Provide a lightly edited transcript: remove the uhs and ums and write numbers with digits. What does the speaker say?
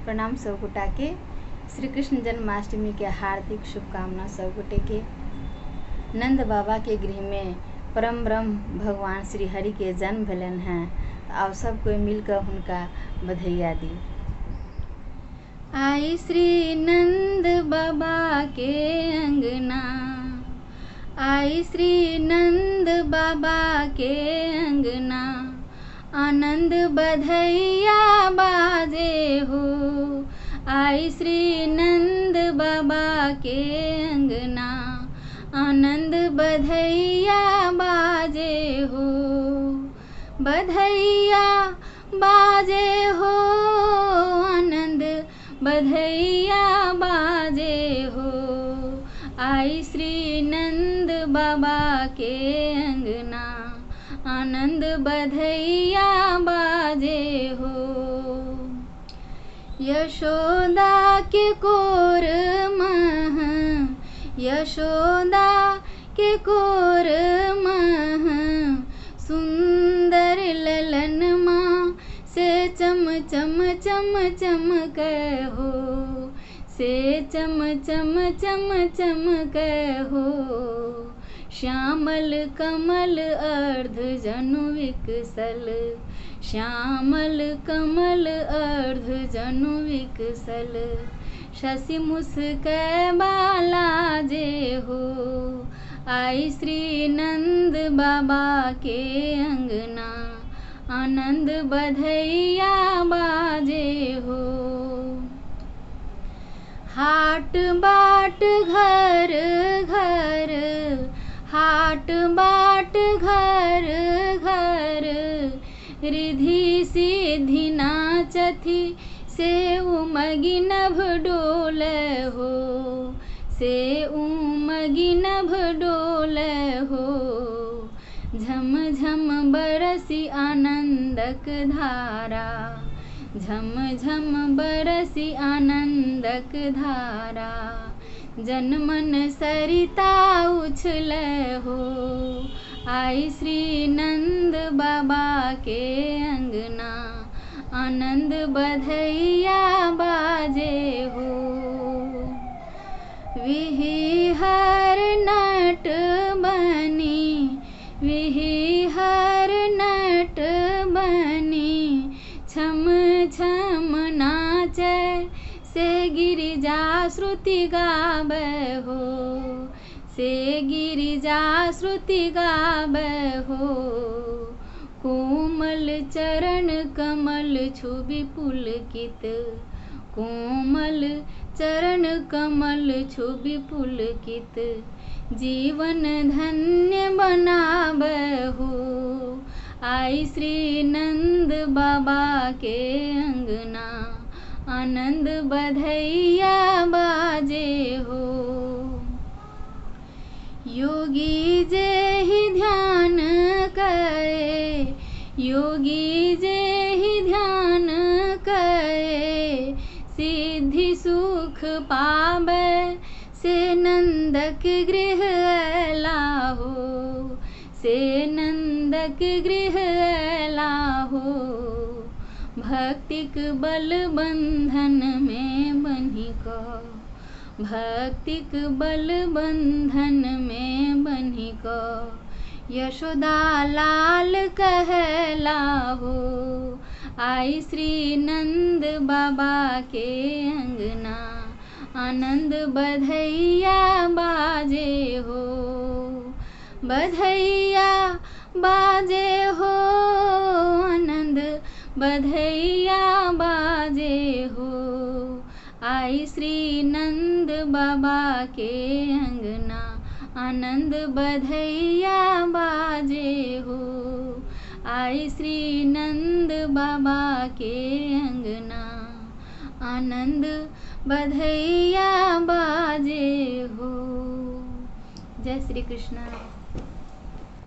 प्रणाम सब गोटाके। श्री कृष्ण जन्माष्टमी के हार्दिक शुभकामना सब गोटे के। नंद बाबा के गृह में परम ब्रह्म भगवान श्री हरि के जन्म भेलन हैं, तो आओ सब कोई मिलकर हुनका बधैया दी। आई श्री नंद बाबा के अंगना, आई श्री नंद बाबा के अंगना, आनंद बधैया बाजे हो। आई श्री नंद बाबा के अंगना, आनंद बधैया बाजे हो। बधैया बाजे हो, आनंद बधैया बाजे हो। आई श्री नंद बाबा के अंगना, आनंद बधैया बाजे हो। यशोदा के कोर मह, यशोदा के कोर मह, सुंदर ललन माँ से चम चम चम चम हो, से चम चम चम चम हो। श्यामल कमल अर्ध जनु विकसल, श्यामल कमल अर्ध जनु विकसल, शशि मुस्कै बाला जे हो। आई श्री नंद बाबा के अंगना, आनंद बधैया बाजे हो। हाट बाट घर घर, हाट बाट घर घर, रिधि सिद्धि नाचथि से उमगी नभ डोल हो, से उमगी नभ डोल हो। झम झम बरसी आनंदक धारा, झम झम बरसी आनंदक धारा, जन मन सरिता उछल हो। आई श्री नंद बाबा के अंगना, आनंद बधैया बाजे हो। विहर नट बनी, विहर नट बनी, छम छम नाचे से गिरिजा श्रुति गावे हो, से गिरिजा श्रुति गावे हो। कोमल चरण कमल छुबि पुलकित, कोमल चरण कमल छुबि पुलकित, जीवन धन्य बनावे हो। आई श्री नंद बाबा के अंगना, आनंद बधैया बाजे हो। योगी जेहि ध्यान करे, योगी जेहि ध्यान करे, सिद्धि सुख पावे से नंदक गृह लाहो, से नंदक गृह लाहो। भक्तिक बल बंधन में बन्हि क, भक्तिक बल बंधन में बन्हि क, यशोदा लाल कहलाहो। आई श्री नंद बाबा के अंगना, आनंद बधैया बाजे हो। बधैया बाजे हो, आनंद बधैया बाजे हो। आई श्री नंद बाबा के अंगना, आनंद बधैया बाजे हो। आई श्री नंद बाबा के अंगना, आनंद बधैया बाजे हो। जय श्री कृष्णा।